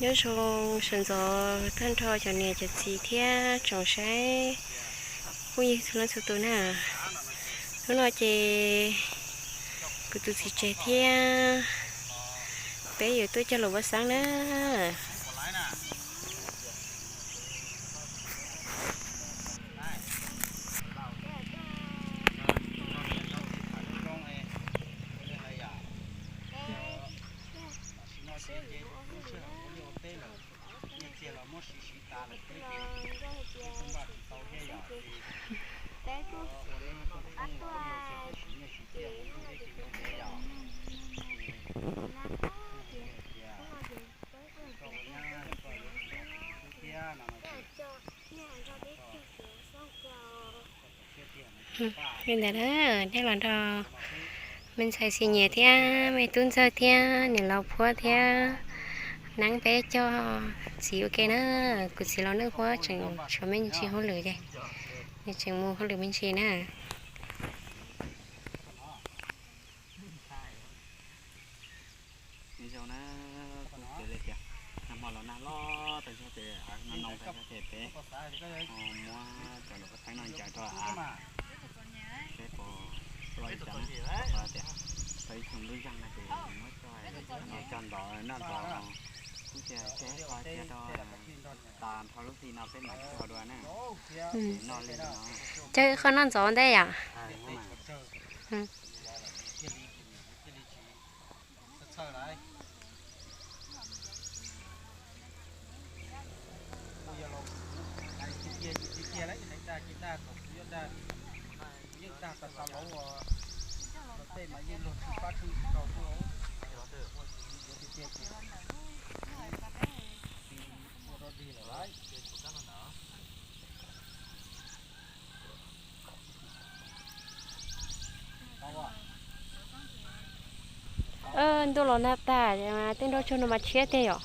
Nyob zoo sawv ntxov tag nrho cov niam cov txiv thiab tsoom saib phooj ywg txhua leej txhua tus na. Hnub no ces kuv tus txiv tseg thiab peb yuav tuaj cog lus vaj xeeb na. Li ntawd na, nej los nrog me ntxhais Xis Nyias thiab me tub Ntxawg thiab niam laus Phuab thiab Neeb peb cog txiv ua ke na. Kuv txiv laus Neej Huab tseem tshuav me ntsis hauj lwm ces nws tseem mus hauj lwm me ntsis na. Nyob zoo na, kuv tias li tias nag hmo los nag loj tas zog ces no noo tas zog ces peb muab cov lus vaj xeeb no ncaws rau av, peb puas ploj li cas na. Tias tau ib tsoom lub zag no ces muab cog ntov noj ntov, kuv tias tseg qhov cia rau tas nrho lub hli no peb mam cog dua na. Noj li no. Cog ib qho noj ntxov ntej yom. Ntuj los nag tag, tej nroj tsuag no mas tshiab tiag yom.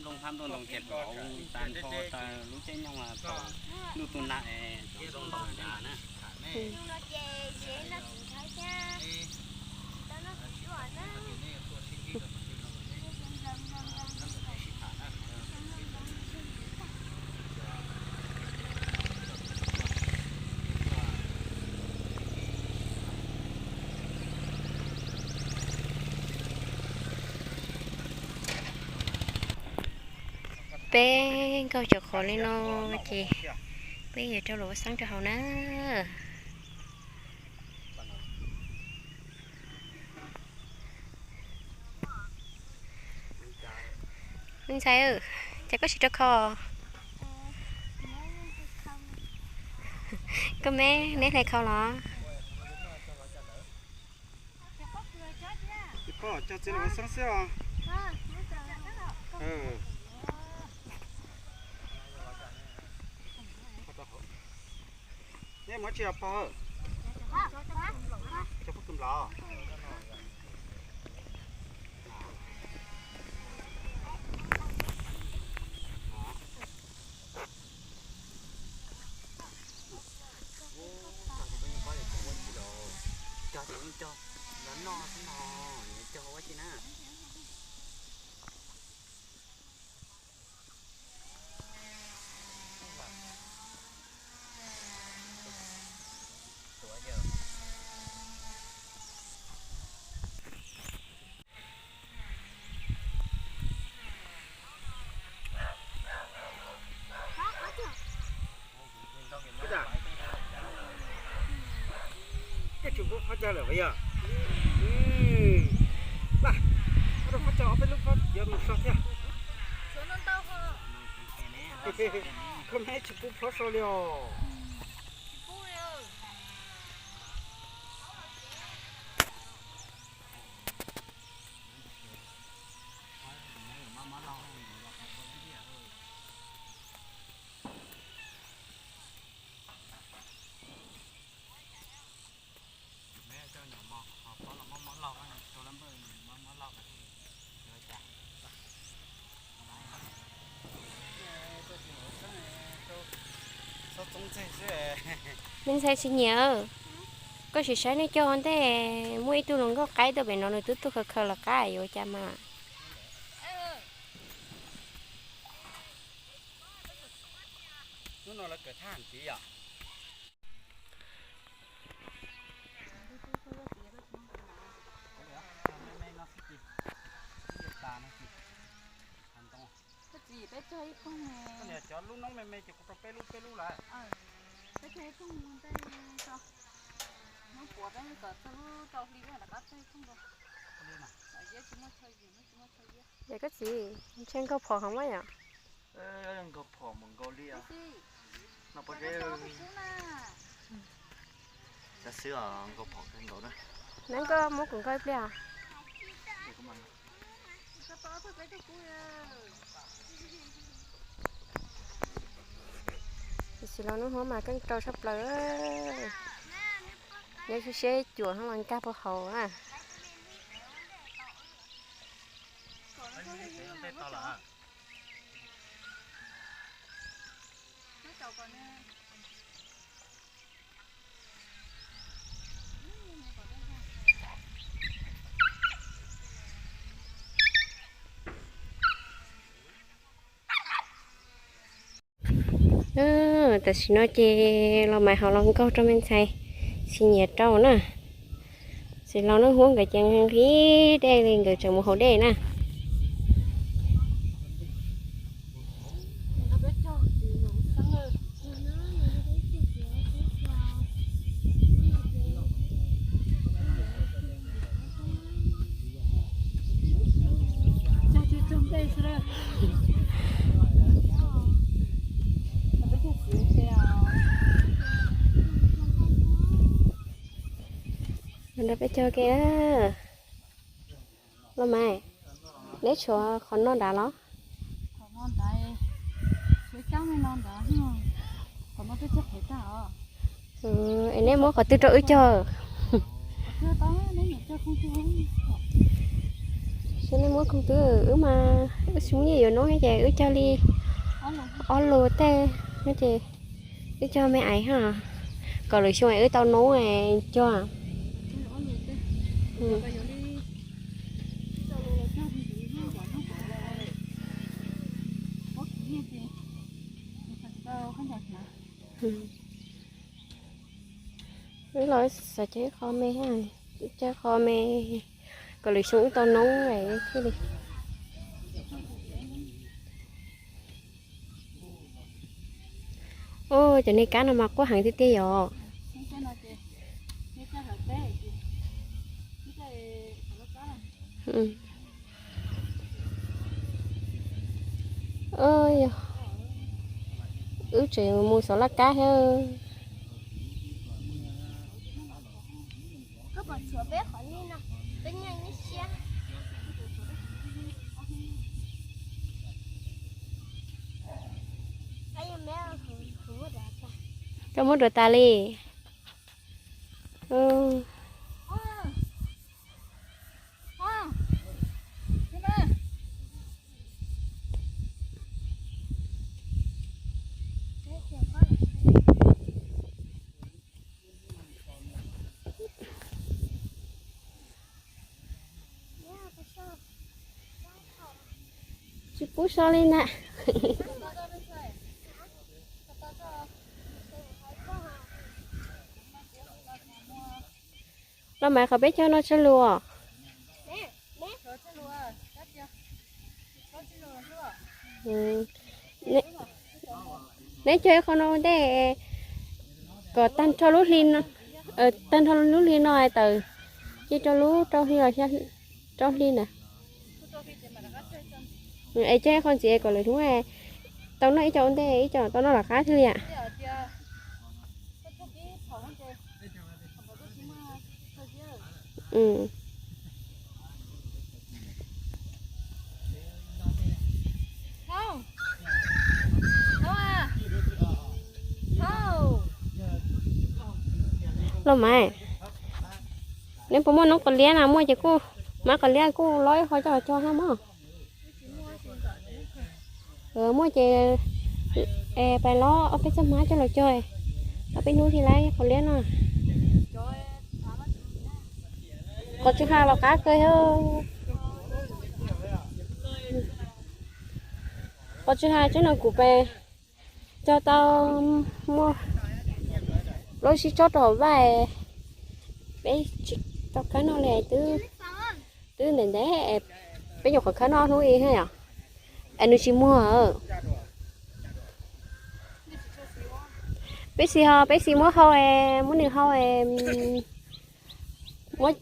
Ntuj hab ntuj ntoo ces pom tas nrho tas lub caij nyoog thaum ntuj tu nag es ntuj ntoo tas na. Peb nkaug cov qhov li no ces peb yuav rau lus vaj xeeb rau hauv na. Me ntxhais, cas koj tsis rau khau? Koj me, neb hle khau los? Cog txiv lus vaj xeeb xwb os. Neb muab tsis pog, cog pob kws nplaum. Cog ces yeej cog, nrog noj xwb no, cog ua tsi na. Tej tsis pub qhov cag lawm yog. Pab, rau qhov cag ob peb lub pob yuav mus so thiab. Koj me tsis pub pob so li os. Me ntxhais Xis Nyias, koj sim saib nej cog ua ntej, muaj ib tug hluas nkauj qaib tuaj pem no nws twb tuaj khaws khaws lawv qab yuav cas mas. Hnub no lawv kawm thaj heev tiv yom. Cov lub noob me me ces kuv rau peb lub peb lub lawm. Es koj txiv, ntshe nkaug phom heev mas yom. Nkaug phom mus nkaus li. Tab sis nkaug phom kawg nkaus na. Neb koj muab kuv nkaug ib pliag. Tam sim no hnub mas keej rau tshaj plaws. Nyob siab siab cuam hnub mas nkag puag hauv na. Tam sim no ces los mas ho los nkaug rau me ntxhais Xis Nyiam rau na. Txiv laus Neej Huab nkawd ces nqhis dej li, nkawd tseem mus haus dej na. Nrog peb cog ke. Los mas, neb tshuav qhov no nrad los? Es neb muab qhov twg rau wb cog? Saib neb muab khoom twg, wb mas wb tsis muaj nyiaj yuav noob ces wb cog li ob lus tej no ces wb cog me aiv ha, kom lwm xyoo wb tau noob cog. Wb los xav cog ib qho me, cog ib qho me kom lwm xyoo wb tau noob thiaj li. Cov niag kab no mas quaj heev tiag tiag yom. Wb tseem mus xov laj kab thiab. Koj muab rau tas li. Tsis pub so li na. Los mas qhov peb cog no tsawg lus? Neb cog ib qho no ua ntej kom tag nrho lub hli no, tag nrho lub hli no tawm, ces rau lub rau hli, rau hli na. Es cog ib qho ntxiv kom lwm hnub tau noj ib co ua ntej, ib co tau noj lawm qab thiaj li. Los mas, neb puas muaj noob qos liab na? Muaj ces kuj, mab qos liab kuj lob ib qho coj los cog na mog. Muaj ces pais lob ob peb txoj hmab coj los cog, ob peb hnub thiaj li qos liab no. Qos tsw ha los qab kawg thiab. Qos tsw ha tsob no kuv pais Tso tau muaj plaub tsib tsob rau hauv vaj, peb tsis tau khawb noj li, twb, twb ntev ntev, peb nyuam qhuav khawb noj hnub ib yom. Es nws tsis muag. Peb xis ho, peb xis muab hau, muab nws hau, muab,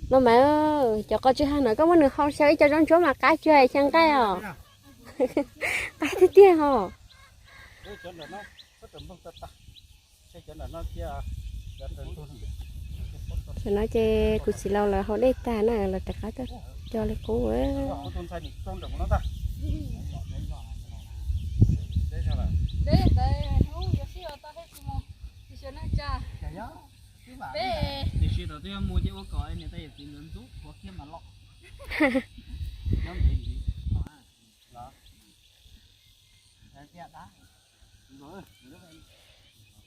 no mas, cov qos tsw ha no koj muab nws hau xyaw ib co zaub ntsuab mas qab tsuag xyaw nqaij os. Qab tiag tiag os. Tam no ces kuv txiv laus lawv hau dej tag na, lawv rov qab tuaj co li qub. Tiam sis thaum twb yuav mus ces ua kom niam tais yawm txiv nkawd ntxub qhuav kiag mas los.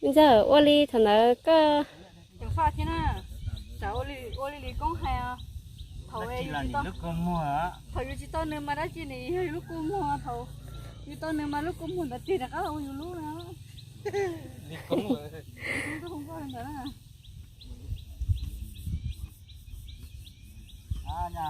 Me ntxawg, ua li thaum ntawd koj, ua li Lis Koob hais, thaum, thaum yus tsis tau nws mas dab tsi nws yog yus lub kua muag, thaum yus tau nws mas lub kua muag ntawd tig rov qab los ua yus lub na. Ntawd na.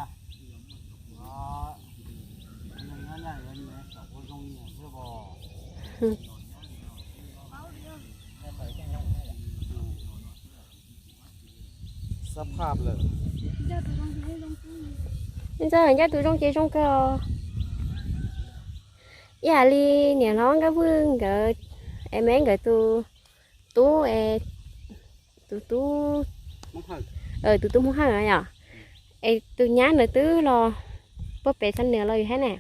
Ntxawg, ncaj tus zoo ces zoo kawg os. Ib yam li niam hlob Nkaj Vwj nkawd, es me nkawd tus tub, tus tub, tus tub Hmoob Hawj yom. Es tus nyab ntawd twb los puag pem Xab Nias los yus hab ne.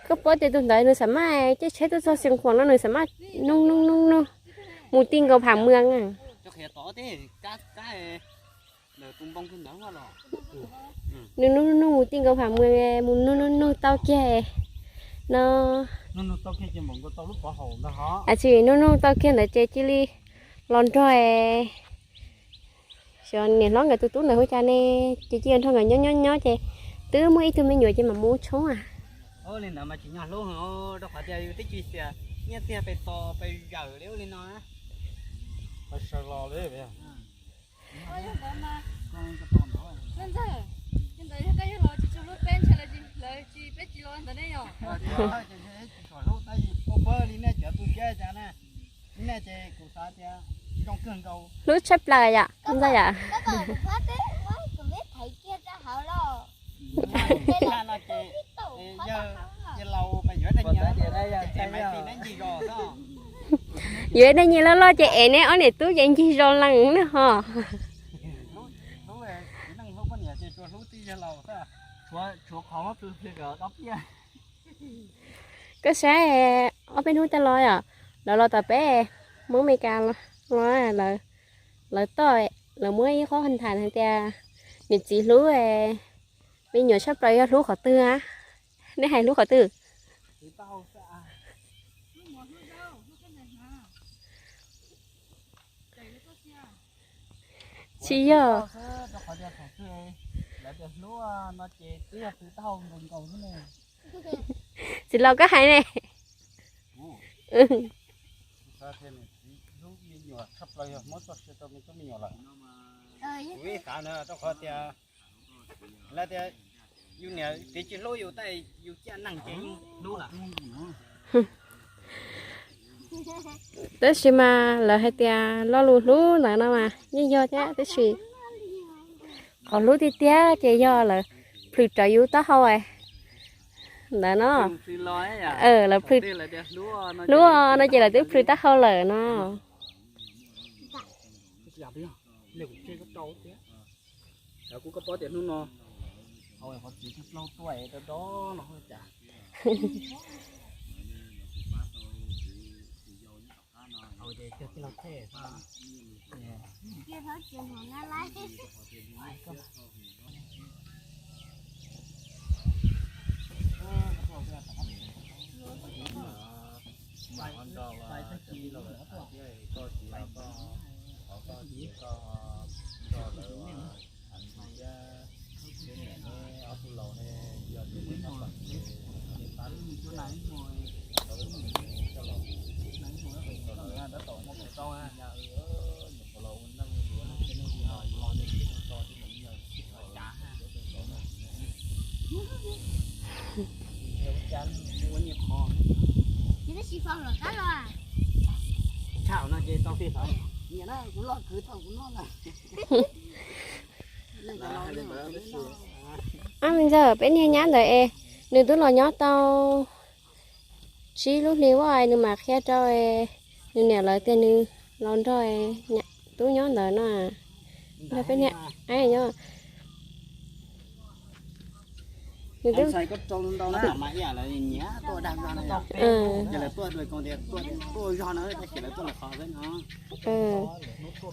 Koj paub tias tus ntawd nws xam maj caij tsheb tuaj txog Xeev Khuam no nws xam maj nug nug nug nug mus ti nkaus Pham Mws. Nws nug nug nug mus ti nkaus Pham Mws, mus nug nug nug tau kiag no. Tsis nug nug tau kiag ntawd ces cia li los nrog, xyov niam hlob nkawd tus tub ntawd hu cas ne, ces cia li nrog nkawd nyob nyob nyob ces twb muaj ib tug me nyuam ces mam mus tshoob a. Li ntawd mas tsis nyog hlub, rau qhov tias yus twb tsis xiam nyiaj txiag pes tos pes zawm li ua li no. Ntawd mas, ntawd yog koj yog los tsis tshua hlub peb ntshe lawv tsis, peb tsis los ntawd ne yom. Hlub tshaj plaws yom ntxawg yom. Yuav dej nyiaj loj loj ces es neb ob niam tub ces ncig zos lees na ho. Koj saib, ob peb hnub tag los yom, lawv los tom peb Hmoob Amelikas los, lawv toj, lawv muab ib qho tham hais tias niam txiv hlub me nyuam tshaj plaws yog hlub qhov twg a? Nej hais hlub qhov twg? Tsis yog. Txiv laus koj hais ne. Lawv tias yus niam txiv tsis hlub yus tab yus ciaj neeg ces yeej hlub lawm. Tab sis mas lawv hais tias lo lus hlub ntawd no mas yeej yog thiab tab sis qhov hlub tiag tiag ces yog lawv plhws rawv yus taub hau ntawd no. Lawv plhws, hlub no ces lawv twb plhws taub hau lawm no. Kuv paub tias hnub no qhov txiv tij laug tuaj es do do no cas. Ob me ntxawg, peb niag nyab ntawd es nws twb los nyob tau tsib lub hli ua nws mam qhia rau nws niam lawv tias nws los nrog tub nyob ntawd no. Nrog peb niag nyob. Nws twb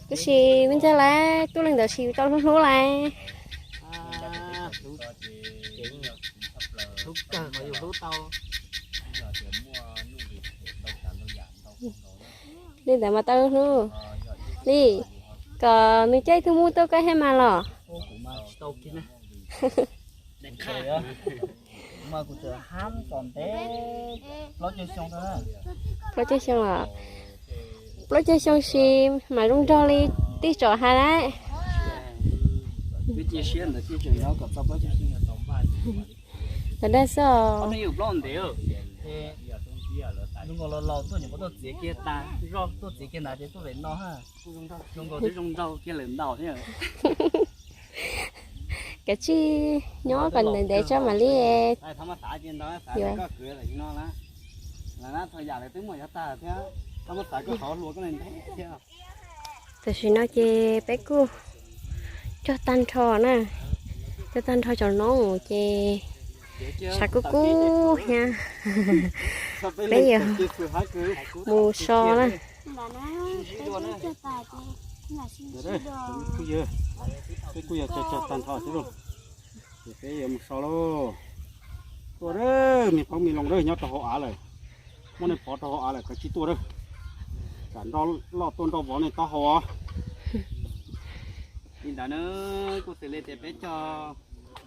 Tab sis me ntxawg lawv tuaj leej ntawd sis tau hlub hlub lawm. Li ntawd mas tau hlub li, kom nws caij ib tug muj tuaj koj thiaj mas los. Plaub caug xyoo los? Plaub caug xyoo sis mas zoo nraug li tij tsom hais lawm. Tam dag xwb. Zoo nkaus los laus tuaj nyuam qhuav tuaj txiav kiag tas zog, tuaj txiav kiag ntawd ces tuaj lem no ha. Zoo nkaus twb zoo nraug kiag lawm ntau thiab. Kav tsij nyob kom ntev ntev tso mam li. Tam sim no ces peb kuj cog tag nrho na, cog tag nrho cov noob ces sab kub kub thiab. Peb yuav mus so na. Peb kuj yog cog cog tag nrho xwb lauj, ces peb yuav mus so lauj. Tuaj, me phooj me loos, nyob rau hauv av lawm, muab nej pov rau hauv av lawm, kav tsij tuaj a. Tsam nroj loj tuaj nroj vov nej taub hau os. Li ntawd na, kuj xws li tias peb cog,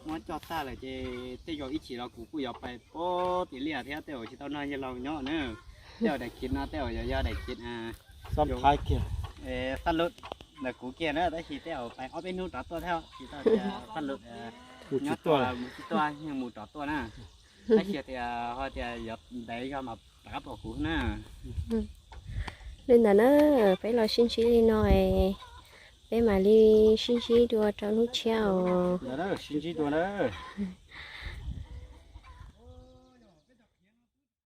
muab cog tag lawm ces tej zaum ib chim los kuv kuj yuav pais pab tim liaj thiab, tej zaum tsis tau nrog yawg laus nyob na. Tej zaum daim khiv no tej zaum yog daim khiv fab lub ntawm kuv kiag na, tab sis tej zaum pais ob peb hnub rov tuaj thiab, tsis tau tias fab lub nyob tuaj mus tsis tuaj, yeej mus rov tuaj na. Tab sis tias ho tias yuav ntev zog mas rov qab pom kuv na. Li ntawd na, peb los sib ntsib li no, peb mam li sib ntsib dua rau hnub tshiab os. Sib ntsib dua na.